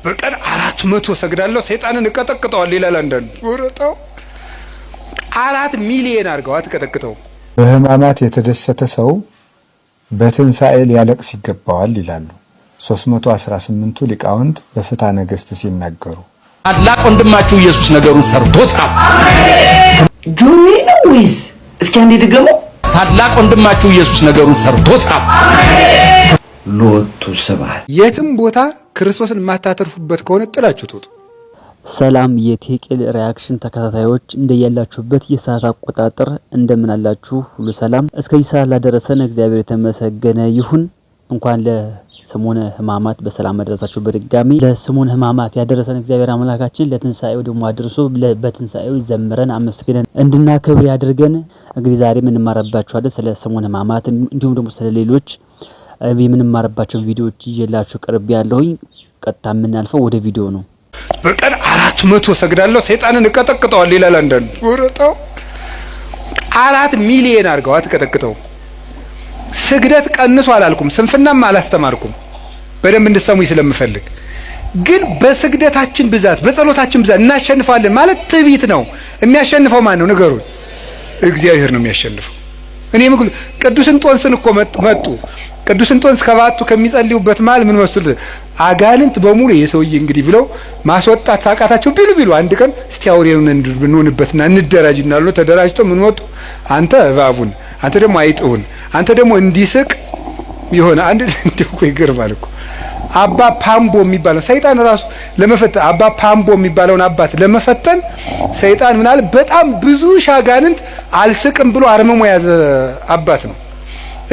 በቀን 400 ሰግዳለሁ፣ ሰይጣንን እቀጠቅጠዋለሁ ይላል አንዳንዱ። ወረጣው 4 ሚሊየን አድርገው አትቀጠቅጠው። በሕማማት የተደሰተ ሰው በትንሣኤ ሊያለቅስ ይገባዋል ይላሉ 318ቱ ሊቃውንት በፍትሐ ነገሥት ሲናገሩ። ታላቅ ወንድማችሁ ኢየሱስ ነገሩን ሰርቶታል። ጆሮዬ ነው ወይስ? እስኪ አንዴ ድገመው። ታላቅ ወንድማችሁ ኢየሱስ ነገሩን ሰርቶታል። ሎቱ ስብሐት። የትም ቦታ ክርስቶስን የማታተርፉበት ከሆነ ጥላችሁ ትውጡ። ሰላም የቴቄል reaction ተከታታዮች፣ እንደያላችሁበት የሰዓት አቆጣጠር እንደምን አላችሁ? ሁሉ ሰላም። እስከዚህ ሰዓት ላደረሰን እግዚአብሔር የተመሰገነ ይሁን። እንኳን ለሰሙነ ሕማማት በሰላም አደረሳችሁ። በድጋሚ ለሰሙነ ሕማማት ያደረሰን እግዚአብሔር አምላካችን ለትንሳኤው ደግሞ አድርሶ በትንሳኤው ዘምረን አመስግነን እንድናከብር ያድርገን። እንግዲህ ዛሬ የምንማረባቸዋለን ስለ ሰሙነ ሕማማት እንዲሁም ደግሞ ስለ ሌሎች የምንማርባቸው ቪዲዮዎች ይዤላችሁ ቀርብ ያለሁኝ። ቀጥታ የምናልፈው ወደ ቪዲዮ ነው። በቀን 400 ሰግዳለሁ፣ ሰይጣንን እቀጠቅጠዋለሁ ይላል አንዳንዱ። ወረጣው 4 ሚሊየን አድርገው አትቀጠቅጠው። ስግደት ቀንሶ አላልኩም፣ ስንፍናም አላስተማርኩም። በደንብ እንድትሰሙኝ ስለምፈልግ ግን በስግደታችን ብዛት በጸሎታችን ብዛት እናሸንፋለን ማለት ትዕቢት ነው። የሚያሸንፈው ማን ነው? ንገሩኝ። እግዚአብሔር ነው የሚያሸንፈው። እኔ ምግሉ ቅዱስ እንጦንስን እኮ መጡ። ቅዱስ እንጦንስ ከባቱ ከሚጸልዩበት መሀል ምን መስል አጋንንት በሙሉ የሰውዬ እንግዲህ ብለው ማስወጣት ሳቃታቸው ቢሉ ቢሉ አንድ ቀን እስቲ አውሬውን እንሆንበትና እንደራጅ እናሉ። ተደራጅተው ምን ወጡ? አንተ እባቡን፣ አንተ ደግሞ አይጥሁን፣ አንተ ደግሞ እንዲስቅ የሆነ አንድ እንደው እኮ ይገርማል እኮ። አባ ፓምቦ የሚባለው ሰይጣን ራሱ ለመፈተን፣ አባ ፓምቦ የሚባለውን አባት ለመፈተን ሰይጣን ምናል በጣም ብዙ ሻጋንንት አልስቅም ብሎ አርምሞ የያዘ አባት ነው።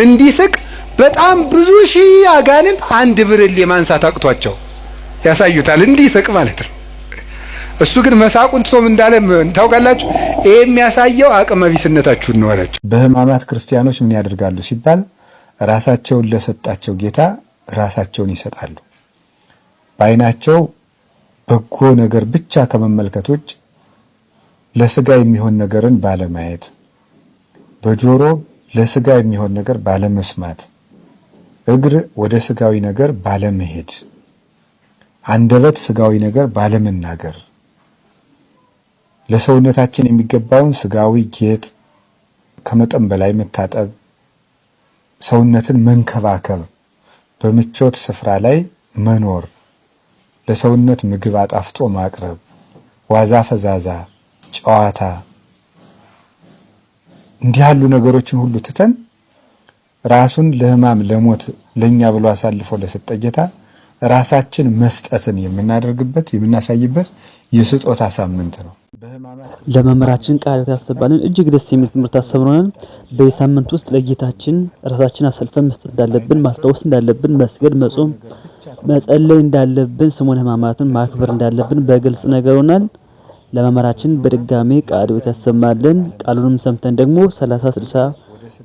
እንዲስቅ በጣም ብዙ ሺህ አጋንንት አንድ ብርሌ ማንሳት አቅቷቸው ያሳዩታል፣ እንዲስቅ ማለት ነው። እሱ ግን መሳቁን ትቶም እንዳለ ታውቃላችሁ። ይሄ የሚያሳየው አቅመ ቢስነታችሁን ነው አላቸው። በሕማማት ክርስቲያኖች ምን ያደርጋሉ ሲባል ራሳቸውን ለሰጣቸው ጌታ ራሳቸውን ይሰጣሉ። በዓይናቸው በጎ ነገር ብቻ ከመመልከት ውጭ ለስጋ የሚሆን ነገርን ባለማየት፣ በጆሮ ለስጋ የሚሆን ነገር ባለመስማት፣ እግር ወደ ስጋዊ ነገር ባለመሄድ፣ አንደበት ስጋዊ ነገር ባለመናገር፣ ለሰውነታችን የሚገባውን ስጋዊ ጌጥ፣ ከመጠን በላይ መታጠብ፣ ሰውነትን መንከባከብ፣ በምቾት ስፍራ ላይ መኖር፣ ለሰውነት ምግብ አጣፍጦ ማቅረብ፣ ዋዛ ፈዛዛ ጨዋታ፣ እንዲህ ያሉ ነገሮችን ሁሉ ትተን ራሱን ለሕማም ለሞት ለኛ ብሎ አሳልፎ ለሰጠ ጌታ ራሳችን መስጠትን የምናደርግበት፣ የምናሳይበት የስጦታ ሳምንት ነው። ለመምህራችን ቃለ ሕይወት ያሰማልን። እጅግ ደስ የሚል ትምህርት አስተምሮናል። በዚህ ሳምንት ውስጥ ለጌታችን ራሳችን አሳልፈን መስጠት እንዳለብን፣ ማስታወስ እንዳለብን፣ መስገድ፣ መጾም፣ መጸለይ እንዳለብን፣ ሰሙነ ሕማማትን ማክበር እንዳለብን በግልጽ ነገሩናል። ለመምህራችን በድጋሜ ቃለ ሕይወት ያሰማልን። ቃሉንም ሰምተን ደግሞ 30፣ 60፣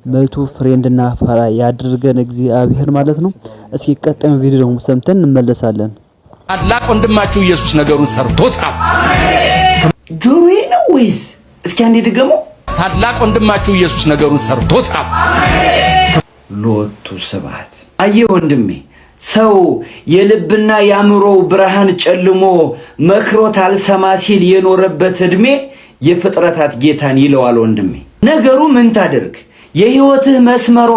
100 ፍሬ እንድናፈራ ያድርገን እግዚአብሔር ማለት ነው። እስኪ ቀጣዩን ቪዲዮ ደግሞ ሰምተን እንመለሳለን። ታላቅ ወንድማችሁ ኢየሱስ ነገሩን ሰርቶታል። ጆሮዬ ነው ወይስ? እስኪ አንዴ ድገመው። ታላቅ ወንድማችሁ ኢየሱስ ነገሩን ሰርቶታል። ሎቱ ስብሐት። አየህ ወንድሜ፣ ሰው የልብና የአእምሮው ብርሃን ጨልሞ መክሮት አልሰማ ሲል የኖረበት ዕድሜ የፍጥረታት ጌታን ይለዋል። ወንድሜ፣ ነገሩ ምን ታደርግ፣ የህይወትህ መስመሯ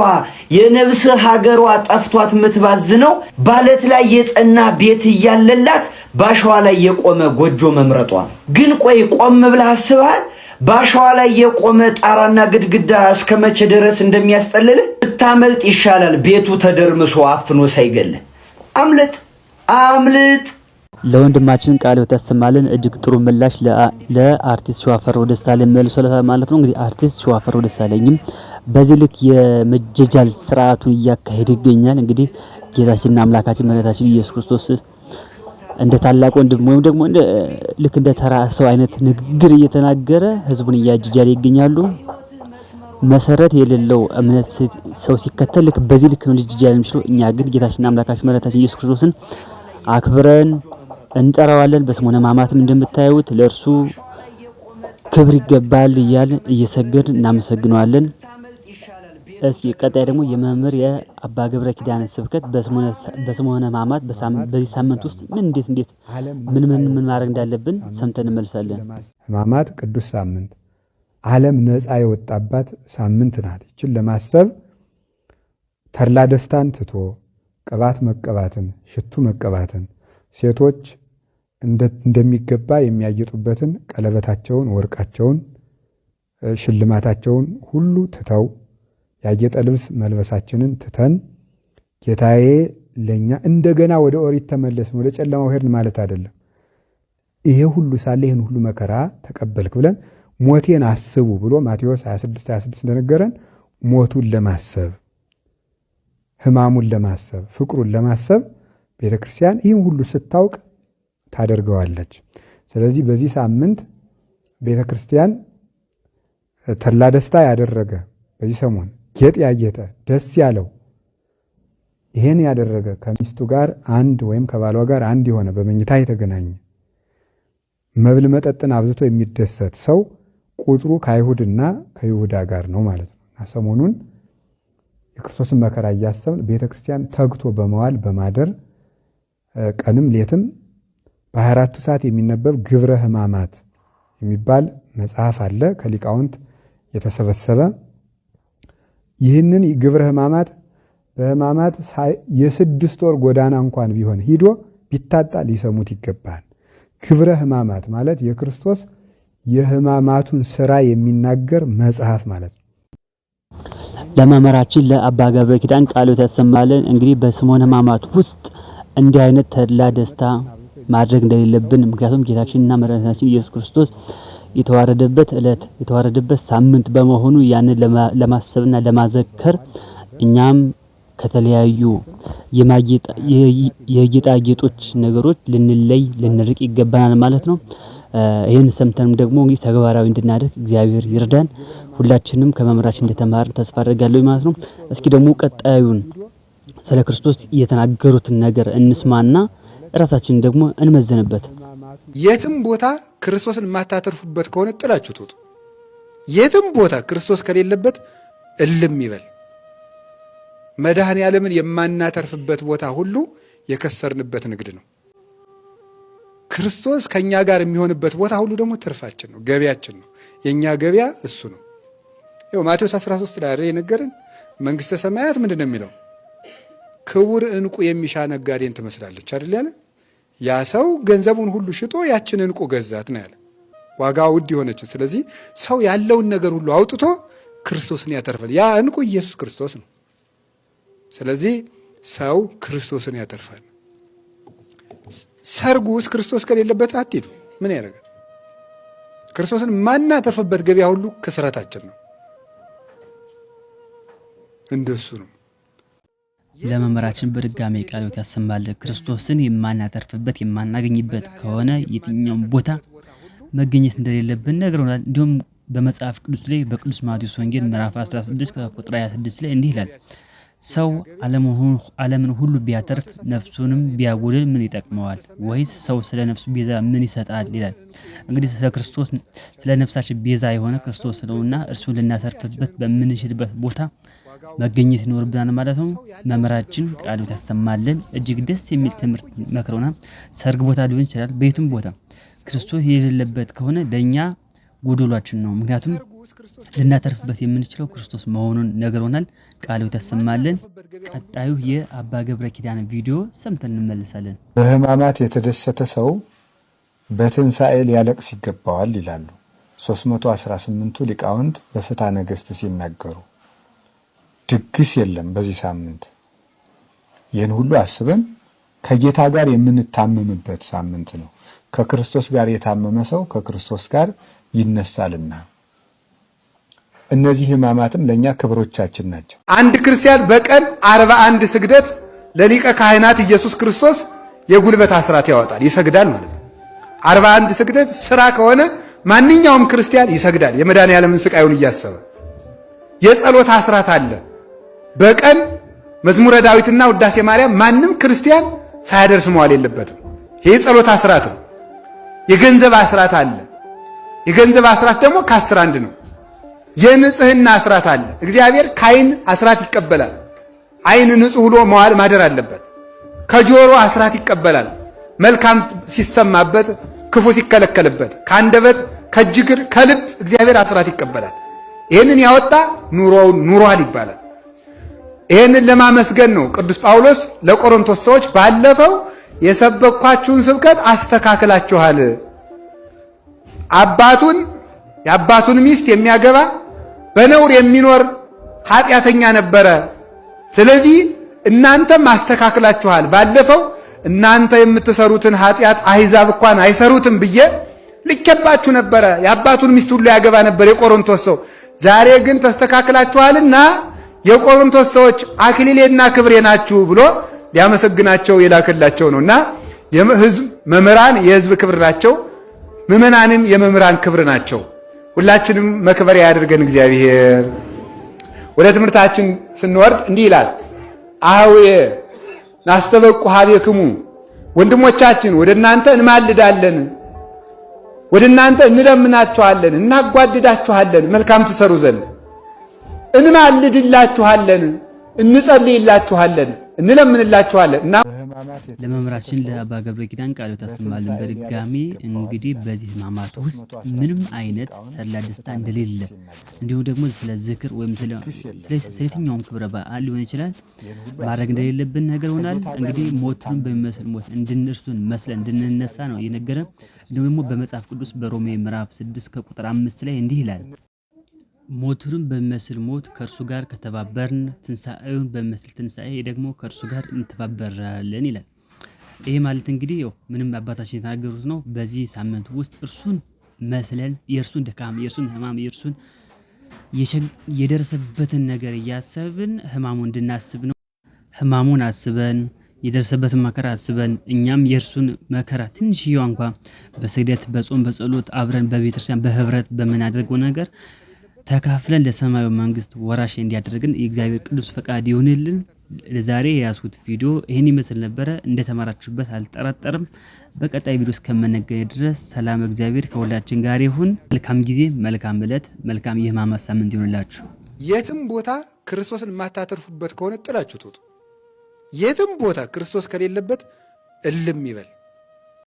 የነፍስህ ሀገሯ ጠፍቷት የምትባዝነው ባለት ላይ የጸና ቤት እያለላት ባሸዋ ላይ የቆመ ጎጆ መምረጧ ነው። ግን ቆይ፣ ቆም ብለህ አስበሃል? ባሸዋ ላይ የቆመ ጣራና ግድግዳ እስከ መቼ ድረስ እንደሚያስጠልልህ? ብታመልጥ ይሻላል፣ ቤቱ ተደርምሶ አፍኖ ሳይገልህ። አምልጥ፣ አምልጥ። ለወንድማችን ቃለ ሕይወት ያሰማልን። እጅግ ጥሩ ምላሽ ለአርቲስት ሸዋፈራሁ ደሳለኝ መልሶለታል ማለት ነው። እንግዲህ አርቲስት ሸዋፈራሁ ደሳለኝም በዚህ ልክ የመጀጃል ስርዓቱን እያካሄደ ይገኛል። እንግዲህ ጌታችንና አምላካችን መድኃኒታችን ኢየሱስ ክርስቶስ እንደ ታላቅ ወንድም ወይም ደግሞ ልክ እንደ ተራ ሰው አይነት ንግግር እየተናገረ ህዝቡን እያጅጃለ ይገኛሉ። መሰረት የሌለው እምነት ሰው ሲከተል ልክ በዚህ ልክ ነው ሊጃጃል የሚችለው። እኛ ግን ጌታችንና አምላካችን መድኃኒታችን ኢየሱስ ክርስቶስን አክብረን እንጠራዋለን። በሰሙነ ሕማማትም እንደምታዩት ለእርሱ ክብር ይገባል እያልን እየሰገድን እናመሰግነዋለን። እስኪ ቀጣይ ደግሞ የመምህር የአባ ገብረ ኪዳን ስብከት በሰሙነ ሕማማት በዚህ ሳምንት ውስጥ ምን እንዴት እንዴት ምን ምን ምን ማድረግ እንዳለብን ሰምተን እንመልሳለን። ሕማማት ቅዱስ ሳምንት ዓለም ነፃ የወጣባት ሳምንት ናት። ይችን ለማሰብ ተድላ ደስታን ትቶ ቅባት መቀባትን፣ ሽቱ መቀባትን፣ ሴቶች እንደሚገባ የሚያጌጡበትን ቀለበታቸውን፣ ወርቃቸውን፣ ሽልማታቸውን ሁሉ ትተው ያጌጠ ልብስ መልበሳችንን ትተን ጌታዬ ለእኛ እንደገና ወደ ኦሪት ተመለስን፣ ወደ ጨለማው ሄድን ማለት አይደለም። ይሄ ሁሉ ሳለ ይህን ሁሉ መከራ ተቀበልክ ብለን ሞቴን አስቡ ብሎ ማቴዎስ 26 26 እንደነገረን ሞቱን ለማሰብ ሕማሙን ለማሰብ ፍቅሩን ለማሰብ ቤተ ክርስቲያን ይህን ሁሉ ስታውቅ ታደርገዋለች። ስለዚህ በዚህ ሳምንት ቤተ ክርስቲያን ተድላ ደስታ ያደረገ በዚህ ሰሞን ጌጥ ያጌጠ ደስ ያለው ይሄን ያደረገ ከሚስቱ ጋር አንድ ወይም ከባሏ ጋር አንድ የሆነ በመኝታ የተገናኘ መብል መጠጥን አብዝቶ የሚደሰት ሰው ቁጥሩ ከአይሁድና ከይሁዳ ጋር ነው ማለት ነው። እና ሰሞኑን የክርስቶስን መከራ እያሰብን ቤተ ክርስቲያን ተግቶ በመዋል በማደር ቀንም ሌትም በ24ቱ ሰዓት የሚነበብ ግብረ ሕማማት የሚባል መጽሐፍ አለ ከሊቃውንት የተሰበሰበ። ይህንን ግብረ ሕማማት በሕማማት የ6 ወር ጎዳና እንኳን ቢሆን ሂዶ ቢታጣ ሊሰሙት ይገባል። ግብረ ሕማማት ማለት የክርስቶስ የሕማማቱን ስራ የሚናገር መጽሐፍ ማለት ነው። ለመምህራችን ለአባ ገብረ ኪዳን ቃሎት ያሰማልን። እንግዲህ በሰሙነ ሕማማት ውስጥ እንዲህ አይነት ተድላ ደስታ ማድረግ እንደሌለብን ምክንያቱም ጌታችንና መድኃኒታችን ኢየሱስ ክርስቶስ የተዋረደበት እለት የተዋረደበት ሳምንት በመሆኑ ያንን ለማሰብና ለማዘከር እኛም ከተለያዩ የጌጣጌጦች ነገሮች ልንለይ ልንርቅ ይገባናል ማለት ነው። ይህን ሰምተንም ደግሞ እንግዲህ ተግባራዊ እንድናደርግ እግዚአብሔር ይርዳን። ሁላችንም ከመምህራችን እንደተማርን ተስፋ አደርጋለሁ ማለት ነው። እስኪ ደግሞ ቀጣዩን ስለ ክርስቶስ የተናገሩትን ነገር እንስማና እራሳችንን ደግሞ እንመዘንበት። የትም ቦታ ክርስቶስን የማታተርፉበት ከሆነ ጥላችሁ ትውጡ። የትም ቦታ ክርስቶስ ከሌለበት እልም ይበል። መድኃኔ ዓለምን የማናተርፍበት ቦታ ሁሉ የከሰርንበት ንግድ ነው። ክርስቶስ ከእኛ ጋር የሚሆንበት ቦታ ሁሉ ደግሞ ትርፋችን ነው፣ ገበያችን ነው። የእኛ ገበያ እሱ ነው። ይኸው ማቴዎስ 13 ላይ አይደል የነገረን? መንግሥተ ሰማያት ምንድን ነው የሚለው? ክቡር ዕንቁ የሚሻ ነጋዴን ትመስላለች አይደል ያለ። ያ ሰው ገንዘቡን ሁሉ ሽጦ ያችን ዕንቁ ገዛት ነው ያለ፣ ዋጋ ውድ የሆነችን። ስለዚህ ሰው ያለውን ነገር ሁሉ አውጥቶ ክርስቶስን ያተርፋል። ያ ዕንቁ ኢየሱስ ክርስቶስ ነው። ስለዚህ ሰው ክርስቶስን ያተርፋል። ሰርጉ ውስጥ ክርስቶስ ከሌለበት አትሂዱ። ምን ያደርጋል? ክርስቶስን ማናተርፍበት ገበያ ሁሉ ክስረታችን ነው። እንደሱ ነው። ለመምህራችን በድጋሚ ቃለ ሕይወት ያሰማል። ክርስቶስን የማናተርፍበት የማናገኝበት ከሆነ የትኛውም ቦታ መገኘት እንደሌለብን ነግረውናል። እንዲሁም በመጽሐፍ ቅዱስ ላይ በቅዱስ ማቴዎስ ወንጌል ምዕራፍ 16 ከቁጥር 26 ላይ እንዲህ ይላል፣ ሰው ዓለምን ሁሉ ቢያተርፍ ነፍሱንም ቢያጎድል ምን ይጠቅመዋል? ወይስ ሰው ስለ ነፍሱ ቤዛ ምን ይሰጣል? ይላል። እንግዲህ ስለ ክርስቶስ ስለ ነፍሳችን ቤዛ የሆነ ክርስቶስ ነውና እርሱን ልናተርፍበት በምንችልበት ቦታ መገኘት ይኖርብናል ማለት ነው። መምህራችን ቃሉ ያሰማልን። እጅግ ደስ የሚል ትምህርት መክረውናል። ሰርግ ቦታ ሊሆን ይችላል፣ በየትም ቦታ ክርስቶስ የሌለበት ከሆነ ለእኛ ጎደሏችን ነው። ምክንያቱም ልናተርፍበት የምንችለው ክርስቶስ መሆኑን ነግሮናል። ቃሉ ያሰማልን። ቀጣዩ የአባ ገብረ ኪዳን ቪዲዮ ሰምተን እንመለሳለን። በሕማማት የተደሰተ ሰው በትንሣኤ ሊያለቅስ ይገባዋል ይላሉ 318ቱ ሊቃውንት በፍትሐ ነገሥት ሲናገሩ። ድግስ የለም በዚህ ሳምንት። ይህን ሁሉ አስበን ከጌታ ጋር የምንታመምበት ሳምንት ነው። ከክርስቶስ ጋር የታመመ ሰው ከክርስቶስ ጋር ይነሳልና እነዚህ ሕማማትም ለእኛ ክብሮቻችን ናቸው። አንድ ክርስቲያን በቀን 41 ስግደት ለሊቀ ካህናት ኢየሱስ ክርስቶስ የጉልበት አስራት ያወጣል፣ ይሰግዳል ማለት ነው። 41 ስግደት ስራ ከሆነ ማንኛውም ክርስቲያን ይሰግዳል፣ የመድኃኔዓለምን ስቃዩን እያሰበ። የጸሎት አስራት አለ። በቀን መዝሙረ ዳዊትና ውዳሴ ማርያም ማንም ክርስቲያን ሳያደርስ መዋል የለበትም። ይሄ የጸሎት አስራት ነው። የገንዘብ አስራት አለ። የገንዘብ አስራት ደግሞ ከ10 አንድ ነው። የንጽህና አስራት አለ። እግዚአብሔር ከዓይን አስራት ይቀበላል። ዓይን ንጹህ ብሎ መዋል ማደር አለበት። ከጆሮ አስራት ይቀበላል። መልካም ሲሰማበት፣ ክፉ ሲከለከልበት፣ ከአንደበት፣ ከእጅ እግር፣ ከልብ እግዚአብሔር አስራት ይቀበላል። ይህንን ያወጣ ኑሮውን ኑሯል ይባላል። ይህንን ለማመስገን ነው ቅዱስ ጳውሎስ ለቆሮንቶስ ሰዎች ባለፈው የሰበኳችሁን ስብከት አስተካክላችኋል። አባቱን የአባቱን ሚስት የሚያገባ በነውር የሚኖር ኃጢአተኛ ነበረ። ስለዚህ እናንተም አስተካክላችኋል። ባለፈው እናንተ የምትሰሩትን ኃጢአት አሕዛብ እንኳን አይሰሩትም ብዬ ልኬባችሁ ነበረ። የአባቱን ሚስት ሁሉ ያገባ ነበር የቆሮንቶስ ሰው። ዛሬ ግን ተስተካክላችኋልና የቆሮንቶስ ሰዎች አክሊሌና ክብሬ ናችሁ ብሎ ሊያመሰግናቸው የላከላቸው ነው። እና የህዝብ መምህራን የህዝብ ክብር ናቸው፣ ምዕመናንም የመምህራን ክብር ናቸው። ሁላችንም መክበሪያ ያድርገን እግዚአብሔር። ወደ ትምህርታችን ስንወርድ እንዲህ ይላል፣ አህዌ ናስተበቁ ሀቤክሙ፣ ወንድሞቻችን ወደ እናንተ እንማልዳለን፣ ወደ እናንተ እንለምናችኋለን፣ እናጓድዳችኋለን፣ መልካም ትሰሩ ዘንድ እንማልድላችኋለን፣ እንጸልይላችኋለን፣ እንለምንላችኋለን እና ለመምህራችን ለአባ ገብረ ኪዳን ቃለ ሕይወት ያሰማልን። በድጋሚ እንግዲህ በዚህ ሕማማት ውስጥ ምንም አይነት ተድላ ደስታ እንደሌለ እንዲሁም ደግሞ ስለ ዝክር ወይም ስለ የትኛውም ክብረ በዓል ሊሆን ይችላል ማድረግ እንደሌለብን ነገር ሆናል። እንግዲህ ሞትን በሚመስል ሞት እንድንርሱን መስለን እንድንነሳ ነው እየነገረን። እንዲሁም ደግሞ በመጽሐፍ ቅዱስ በሮሜ ምዕራፍ 6 ከቁጥር 5 ላይ እንዲህ ይላል፣ ሞቱንም በሚመስል ሞት ከእርሱ ጋር ከተባበርን ትንሣኤውን በሚመስል ትንሣኤ ደግሞ ከእርሱ ጋር እንተባበራለን ይላል። ይሄ ማለት እንግዲህ ያው ምንም አባታችን የተናገሩት ነው። በዚህ ሳምንት ውስጥ እርሱን መስለን የእርሱን ድካም፣ የእርሱን ሕማም፣ የእርሱን የደረሰበትን ነገር እያሰብን ሕማሙን እንድናስብ ነው። ሕማሙን አስበን የደረሰበትን መከራ አስበን እኛም የእርሱን መከራ ትንሽዬዋ እንኳ በስግደት በጾም በጸሎት አብረን በቤተክርስቲያን በህብረት በምናደርገው ነገር ተካፍለን ለሰማያዊ መንግስት ወራሽ እንዲያደርግን የእግዚአብሔር ቅዱስ ፈቃድ ይሁንልን። ለዛሬ የያዝኩት ቪዲዮ ይህን ይመስል ነበረ። እንደተማራችሁበት አልጠራጠርም። በቀጣይ ቪዲዮ እስከምንገናኝ ድረስ ሰላም እግዚአብሔር ከሁላችን ጋር ይሁን። መልካም ጊዜ፣ መልካም ዕለት፣ መልካም የሕማማት ሳምንት ይሁንላችሁ። የትም ቦታ ክርስቶስን የማታተርፉበት ከሆነ ጥላችሁ ትውጡ። የትም ቦታ ክርስቶስ ከሌለበት እልም ይበል።